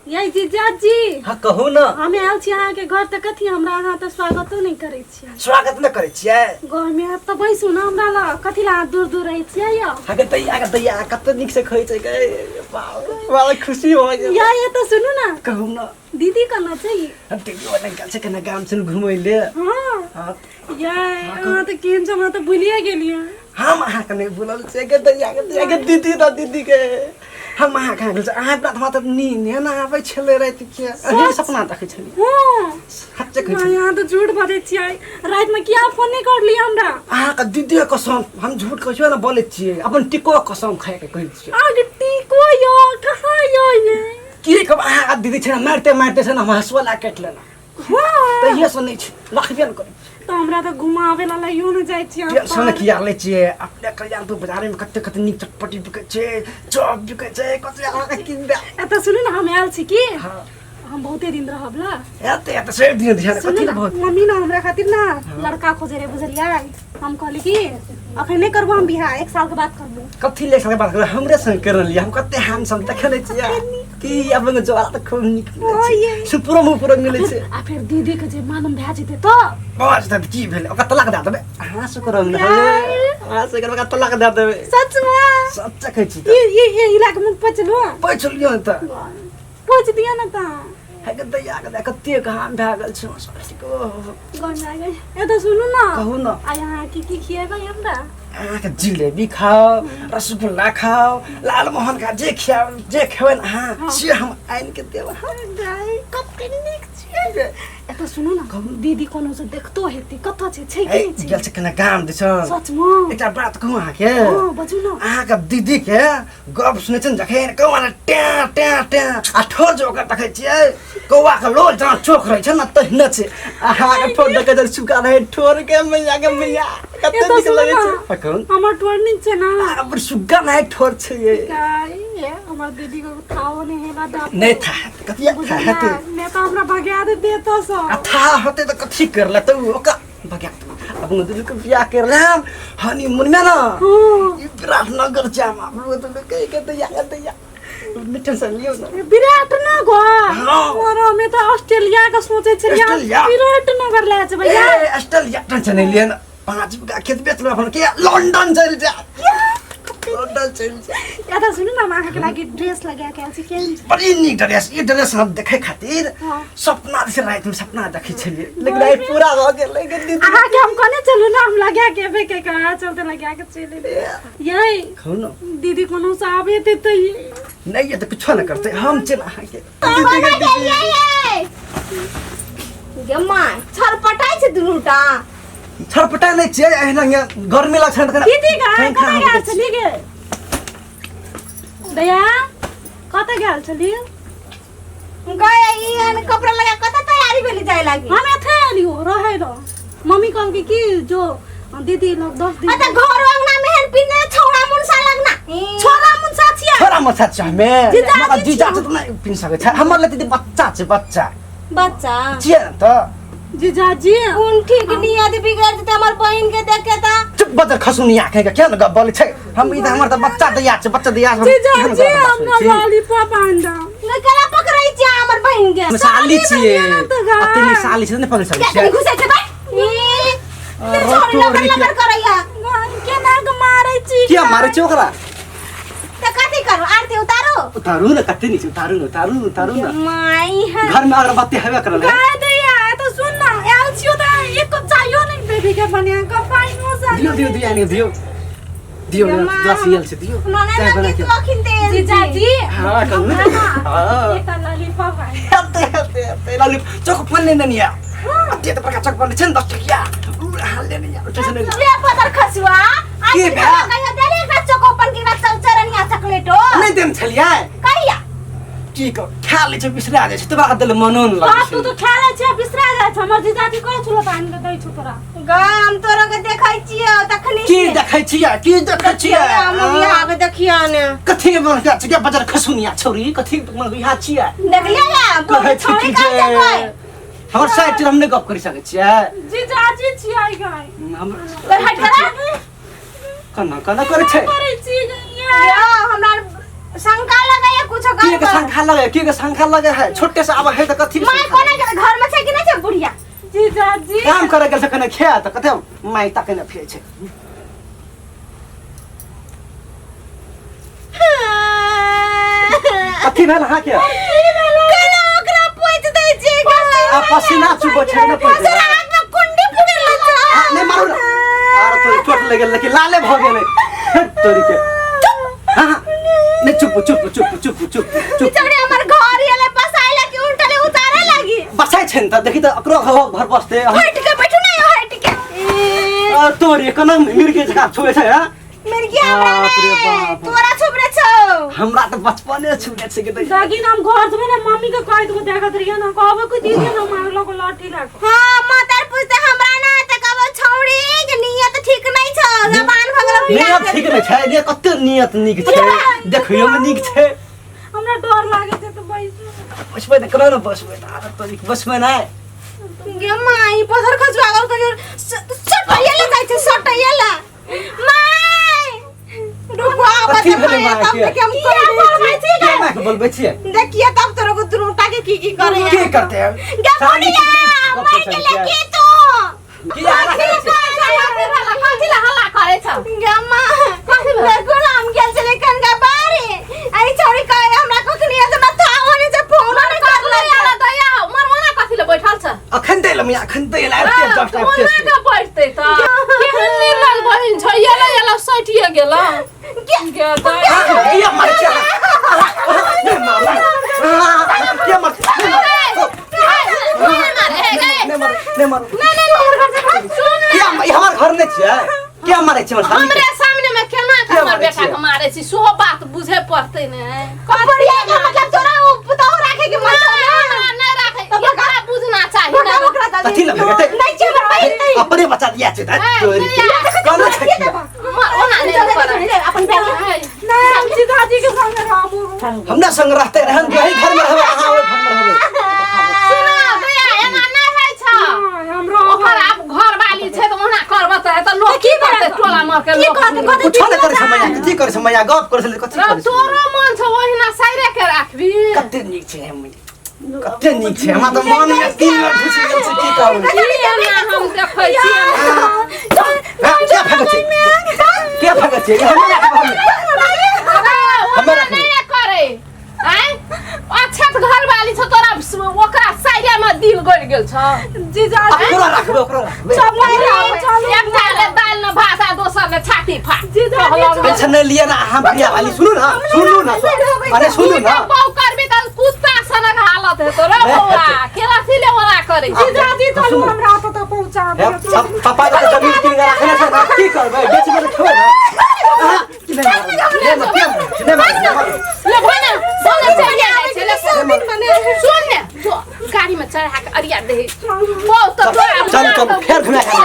यै जीजाजी। हाँ, कहू ना। हम आयल छी अहाँके घर तऽ कथी हमरा अहाँ तऽ स्वागतो नहि करै छियै। स्वागत नहि करै छियै? घरमे आयब तऽ बैसू ने हमरा लग, कथी लए अहाँ दूर दूर रहै छियै यौ? हाँ गे दैया, गे दैया, कते नीक से कहै छै गे, बाप रे, बड़ा खुशी भऽ गेल। यै, ये तऽ सुनू ने। कहू ना। दीदी केना छै? हम दीदी ओने गेल छै कने गाम से घुमै ले। हाँ। हाँ। यै, अहाँ तऽ केहन छै, हमरा तऽ भुलिए गेलियै। हम अहाँके नहि भूलल छियै गे दैया, गे दैया, गे दीदी द दीदी के हम अहाँ कहाँ गेल छी? अहाँ अपना तऽ तऽ नींद ने आबै छलै राति के, अहीं सपना देखै छलियै। हाँ। सच्चे कहै नहि, छी। अहाँ तऽ झूठ बजै छियै। रातिमे किया फोन नहि करलियै हमरा? अहाँके दीदी के कसम, हम झूठ कहै छियै ने बोलै छियै, अपन टिको के कसम खाय के कहै छियै। अहाँके टिको यौ कहाँ यौ ये? की कहब, अहाँके दीदी छै ने मारिते मारिते छै ने हम हँसुआ लए काटि लेना। हाँ। तहिये से नहि छै, रखबे ने करै। तऽ हमरा तऽ घुमाबै ला लइयो ने जाइ छियै अहाँ। टेंशन किया लै छियै? अपने कल्याणपुर बाजारमे कते कते नीक चटपटी बिकै छै, चॉप बिकै छै, कते अहाँके कीन देब। एतऽ सुनू ने, हम आयल छी की हाँ। हम बहुते दिन रहब ला। एते एते से दिन ध्यान सुनू कथी ने, बहुत। मम्मी ने हमरा खातिर ना लड़का खोजे रहे, बुझलियै? हम कहली कि अखन नहि करबो हम बियाह, 1 साल के बाद करबो। कथी ले साल के बाद करबो? हमरे संग कर रहलियै, हम कते हैंडसम देखे नै छियै कि अपन जोड़ा तऽ खूब नीक मिलै छै। ओए। सुपुरो मुपुरो मिलै छै। आ फेर दीदी के जे मालूम भए जेतै तऽ? बस तऽ की भेलै, ओकरा तलाक दए देबै। अहाँ से करब ने, अहाँ से करब, ओकरा तलाक दए देबै। सच में? सच कहै छी। ई ई ई इलाके में पचलो? पचलियो तऽ। पच दिअ ने तऽ। हे गे दैया, गे दैया, कते घाम भए गेल छै ससुरके। गन भए गेल। ए तऽ सुनू ने। कहू ने। आ यहाँ की की खिएबै हमरा? अहाँके जिलेबी खाउ, रसगुल्ला खाउ, लालमोहन खाउ, जे खियाउ, जे खेबै ने अहाँ से हम आनि के देब। अरे दाइ, कते नीक छियै गे। ए तऽ सुनू ने, दीदी कोनो से देखतो हेतै, कतऽ छै, छै कि ए, नहि छै? गेल छै कने गाम दिसन। सचमे? एकटा बात कहू अहाँके? हँ, बजू ने। अहाँके दीदी के गप सुनै छै ने जखन कौआ ने ट्याँ ट्याँ ट्याँ आ ठोर जे ओकर देखै छियै, कौआ के लोल जहाँ चोख रहै छै ने तहिना छै। अहाँके ठोर देखै छै सुखा रहै ठोर के, मैया के मैया, कते ए तऽ नीक सुनू लगै ने, छै। अखन हमर ठोर नीक छै ने? आ, बड़ सुग्गा नहि ठोर छै ये। गाय, ये, हमर दीदी के थाहो नहि हेला दाँत। नहि था कथी था बुझलियै? हेतै। नहि तऽ हमरा भगा दे देतो सब। आ था होतै तऽ कथी करले तऽ ओकरा भगा देबै। अपन दुनू के बियाह कर लेम हनीमून में ना। हाँ। ई विराटनगर जाम अपन दुनू के के दैया, के दैया, टेंशन लियौ ना। विराटनगर? हाँ। और हमें तो ऑस्ट्रेलिया का सोचे छलियै। ऑस्ट्रेलिया? विराटनगर ले जेबै ए, यार। ऑस्ट्रेलिया टेंशन नहीं लिअ ना, 5 बीघा खेत बेच लेब अपन के, लंदन चलि जा, लंदन चलि जा। या तऽ सुनू ने, हम अहाँके लागि ड्रेस लगा के आयल छी, केहन छै? बड़ी नीक ड्रेस। ई ड्रेस हम देखै खातिर हाँ। सपना जैसे राति में सपना देखै छलियै, लेकिन आइ पूरा भऽ गेलै गे दीदी। अहाँके हम कहने चलू ने, हम लगा के एबै के कहाँ चलते लगा के चलि एबै। यै। कहू ने। दीदी कोनो से आबे देतै? नहि ये तऽ किछो नहि करतै, हम चलि अहाँके दीदी के दीदी। गे माय, छरपटाइ छै दुनूटा। छरपटा नहि छियै, एहिना ये गर्मी लागै छै ने। दीदी गे, पंखा कतऽ हम गेल दै छली गे? दया, कतऽ गेल छली? गए ई एहन कपड़ा लगा कतऽ तैयारी भेली जाय लागी? हम एथे एलियो रहै रह, मम्मी कहलकै कि जो दीदी लग 10 दिन। अच्छा, घर अंगना में एहन पिन्ने छौड़ा मुनसा लगना। छोड़ा मुनसा छियै। छोड़ा मुनसा छियै हमे। जीजा मगर जी जीजा छियै। छै तऽ नहि पिन्ह सकै छै हमर लए, दीदी बच्चा छै, बच्चा। बच्चा छियै ने तऽ। जीजाजी। कोन ठीक नियत बिगड़ जेतै हमर बहिन के देख के तऽ। चुप बजर खसुनिया कहि के किया ने गप बोलै छै? हम ई तऽ हमर तऽ बच्चा दैया छै, बच्चा दैया छै, हम जीजाजी, केहन गप हमरा सुनै छी? लॉलीपॉप आनि दऽ। नहि केना पकड़ै छियै हमर बहिन के? हम साली साली छियै। बनिया ने तऽ गाय। अते नीक साली छै तऽ नहि पकड़ि सकै किया छियै। कनी घुसै छै भाई? ई अरे छोड़ी तोरी लबर के। लबर करैया। केना के मारै छी? किया मारै छै ओकरा? तऽ कथी करू, आरती उतारू? उतारू ने, कते नीक छै, उतारू ने, उतारू ने, उतारू ने। माई है। घर में अगरबत्ती हेबे करल है। गाय दैया, तऽ सुन ना, आयल छियो तऽ एक कप चायो नहि देबी के बनिया कप पानियो से। दियौ दियौ दियौ, आनि दियौ दियौ, ग्लास आयल छै, दियौ। मने चाय बना ना के। की अखिन तेल। जीजाजी। हाँ, कहू ने। हाँ। एकटा लॉलीपॉप आनि। हेतै हेतै हेतै, लॉलीपॉप चौक पर लेने नहीं आ, अते तऽ बड़का चौक पर छै ने 10 टकिया उ अहाँ लेने आ, टेंशन नहि। ले पदर खसुआ। की भेल? कहिया देले एकरा चोकोपन के, एकरा चरचरनिया चॉकलेटो? नहि देने छलियै। कहिया? की कहू, खा लै छै बिसरा जाइ छै, तऽ बाद देले मनो नहि लगै बात तू छै। तऽ खा लै छै बिसरा जाइ छै, हमर जीजाजी कहै छलो तऽ आनि कऽ दै छौ तोरा। गा हम तोरा के देखै छियै तखनी। की देखै छियै, की देखै छियै? हम बियाह के देखिया ने। कथी के मन छै के बजर खसुनिया छौरी, कथी के मन बियाह छियै? देखलियै या? कहै छै छौड़ी कि कहै जे छै कोइ। हमर साइड हम नहि गप करि सकै छियै। जीजाजी छियै गाय। हम तो हट करा। कना कना करै छै? करै छी गैया। या हमरा शंका लगैया कुछ के के गड़बड़। शंखा लगे, के के शंखा लगे है? छोटे से आबै है तऽ कथी के माय शंखा? कोना गेल? घर में छै कि नहीं छै बुढ़िया? जीजाजी काम करे गेल छै कने खेत तऽ कते माय तके ने फिरै छै। कथी भेल अहाँके? केना ओकरा पोछि दै छियै गे? आ पसीना चुबै छै ने पोछि। तोरा हाथ में कुंडी पुगल छौ। नहि मारू ने। आर तोरी चोट लागि गेल, लेकिन लाले भऽ गेलै। हे तोरी के। हाँ हाँ नहि, चुप चुप चुप चुप चुप चुप। बिचारे हमर घर एले बसाय लगी, उल्टले उतारे लगी। बसै छै ने तऽ देखी तऽ ओकरो घर बसतै। हट के बैठू ना, हट के। आ तोरी केना मिर्गी जकाँ छुबै छै, हाँ? मिर्गी हमरा बाप रे ने बाप। तोरा छुबरे छौ। हमरा तऽ बचपने छुबै छै कि। दागी हम घर जेबै ने, मम्मी के कहि देबो, देखत रहियो ना, कहबो कि दीदी ना मारलो को लाठी लाग। हाँ, मातार पूछते हमरा ना त कहबो छौड़ी के नियत ठीक नहीं छौ, जबान भगलो बियाह नियत ठीक नहि छै? नियत कते नियत नीक छै, देखैयो मे नीक छै। हमरा डर लागे छै तऽ बैसू। बसबै तऽ केना ने बसबै तऽ आदत तोरी बसबै नहि। गे माई, पत्थर खसुआ गेल कहियो सटैया ले जाइ छै, सटैया ला। माई रुको, आबत। कथी भेलै माई माई तब के? देखिए हम कहि दै छी। के माय के बोलबै छियै? देखिए तब तोरा को दुनूटा के की की करे। की करतै? गे बुढ़िया, माई के ले की तू की हल्ला करै छै? कथी ला हल्ला करै छौ? गे माँ, देखो ना, हम गेल छलै कनका बारी, आई छौड़ी कहे हमरा कखनी है हमरा था होने से फोन नहीं करले। आला दया मर मना कथी ले बैठल छ? अखन दै लमिया, अखन दै ला आबिते, जस्ट आबिते। कोना के बैठतै त? केहन निर्लज बहिन छ, एला एला सटिए गेल गे दया। किया मारै छै? नहि मारू। किया मारै? नहि मारू, नहि मारू। किया? ई हमर घर नहि छियै? किया मारै छै हमर साली के? हमरे सामने में केना के किया हमर मारै बेटा छियै? के मारै छी, सेहो बात बुझे पड़तै ने। बढ़िया के मतलब तोरा ओ पुतहु राखे के मन छौ ना? हमरा नहि राखे, एकरा बुझना चाही ने। भगाओ ओकरा दादी। कथी लए भगेतै? नहीं छै हमर बहिन नहीं। अपने बच्चा दिया छै ए, तोरी के। दिया। कोना छै किया? ओना नहि करब। अपन बैग नहीं, हम जीजाजी के संगे रहबो। हमरा संग रहते रहन, वही घर में रहबै, अहाँ ओहि घर में रहबै। सुना दया, एना नहि होइ छ। नहीं, हम रहबै। ओकर आब घर वाली छै तऽ ओना करब तऽ तऽ लोक की करतै? टोला मर के की लोक कहतै? कहतै कुछो नहि करै छै मैया। कथी करै छै मैया? गप करै छै, कथी करै छै? तोरो मन छौ ओहिना साइरे के राखबी। कते नीक छै हम, कते नीक छै, हमरा तऽ मन में दिल में घुसि गेल छै, की कहू। की एना हम देखै छियै? हाँ, किया फेकै छै? किया फेकै छै? हमे राखबै, हमे। अरे, ओना नहि करै आँय, अच्छे तऽ घर वाली छौ तोरा, ओकरा साइरे में दिल गड़ि गेल छौ। जीजाजी ओकरो राखबै, ओकरो राखबै। चलू, चलू। एकटा ले दालि ने भात आ दोसर ले छाती फाट। जीजाजी टेंशन नहीं लिया ना, हम प्रिया वाली। सुनू ना, सुनू ना, अरे सुनू ना। बौ करबी तऽ कुत्ता सनक हालत हेतो रे। नहि बौआ हेतै। के अथी ले ओना करै छै? जीजाजी चलू, हमरा ओतऽ तऽ पहुँचा हे, दियौ। पापा के जमीन कीन के राखने छै ना, की करबै? बेचबै तऽ खेबै ना। अहाँ, की नहि मारू, नहि मारू, किया मारू? नहि मारू, नहि मारू। ले भने भने चलि जाइ छै, ले सुन ने, जो गाड़ी में चढ़ा के अरिया दे बौ तऽ तोरा। चल चल, फेर घुमा के आनबै।